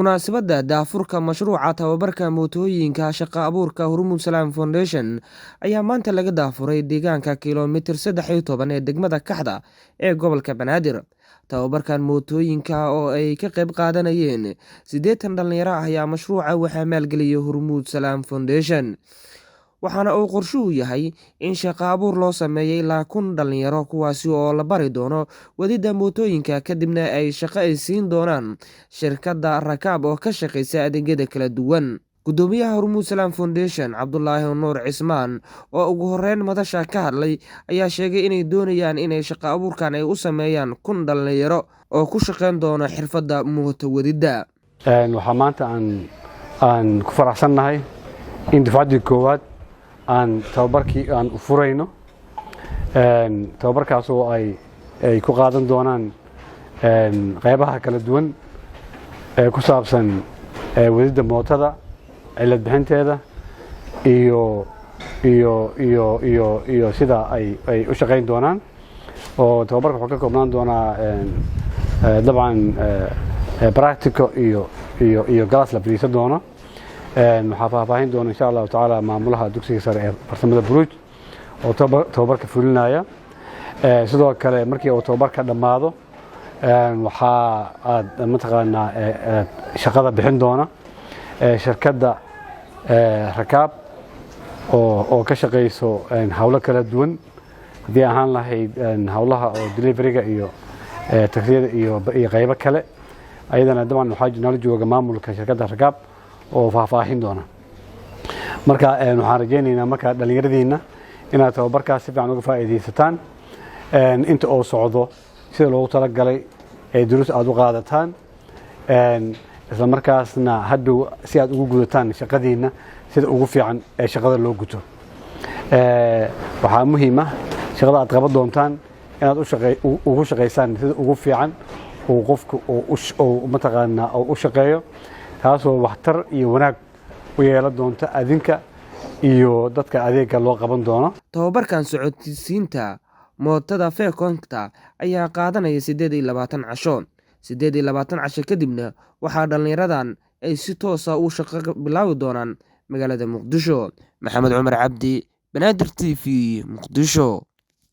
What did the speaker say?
Munaasabadda daahfurka mashruuca tababarka mootooyinka shaqo abuurka Hormuud Salaam Foundation ayaa maanta laga daahfuray deegaanka kiiloomitir 13 ee degmada Kaxda ee gobolka Banaadir. Tababarkan mootooyinka oo ay ka qayb qaadanayeen 80 dhalinyaro ah ayaa mashruuca waxaa maalgeliyay Hormuud Salaam Foundation, waxaana uu qorshuhu yahay in shaqo abuur loo sameeyo ilaa 1000 dhalinyaro, kuwaasi oo la bari doono wadida mootooyinka, kadibna ay shaqo ay siin doonaan shirkadda Rakaab oo ka shaqeysa adeegyada kala duwan. Gudoomiyaha Hormuud Salaam Foundation, Cabdulaahi Nuur Cismaan, oo ugu horeyn madasha ka hadlay, ayaa sheegay inay doonayaan inay shaqo abuurkan ay u sameeyaan 1000 dhalinyaro oo ku shaqeyn doona xirfadda mooto wadida. Waxaa maanta aan ku faraxsannahay in dufcaddii koowaad aan tababarkii aan furayno, tababarkaas oo ay ku qaadan doonaan qeybaha kala duwan ee ku saabsan wadidda mootada, cilad bixinteeda iyo sida ay u shaqayn doonaan. Oo tababarka wuxuu ka koobnaan doonaa dabcan practical iyo class la fadhiisan doono. Waxaa faahfaahin doona, insha Allahu tacaala, maamulaha dugsiga sare ee farsamada Buruuj oo tababarka fulinaya. Sidoo kale, markii uu tababarka dhammaado, waxaa aad mataqaanaa shaqada bixin doona shirkadda Rakaab oo ka shaqayso howlo kala duwan, haddii ahaan lahayd howlaha oo deliveryga iyo taksiyada iyo qaybo kale. Ayadana dabcan waxaa nala jooga maamulka shirkadda Rakaab oo faahfaahin doona. Marka waxaan rajaynaynaa marka dhallinyaradiinna inaad tababarkaas si fiican uga faa'iidaysataan inta uu socdo, sida loogu talagalay ee duruus aad u qaadataan, isla markaasna hadhow si aad ugu gudataan shaqadiinna sida ugu fiican ee shaqada loo guto. Waxaa muhiim ah shaqada aad qaban doontaan inaad ugu shaqaysaan sida ugu fiican uu qofku uu mataqaanaa uu u shaqeeyo, taasoo waxtar iyo wanaag u yeelan doonta adinka iyo dadka adeegga loo qaban doono. Tababarkan socodsiinta mootada Fekonta ayaa qaadanaya 28 casho. 28 casho kadibna waxaa dhallinyaradan ay si toos ah u shaqo bilaabi doonaan magaalada Muqdisho. Maxamed Cumar Cabdi, Banaadir TV, Muqdisho.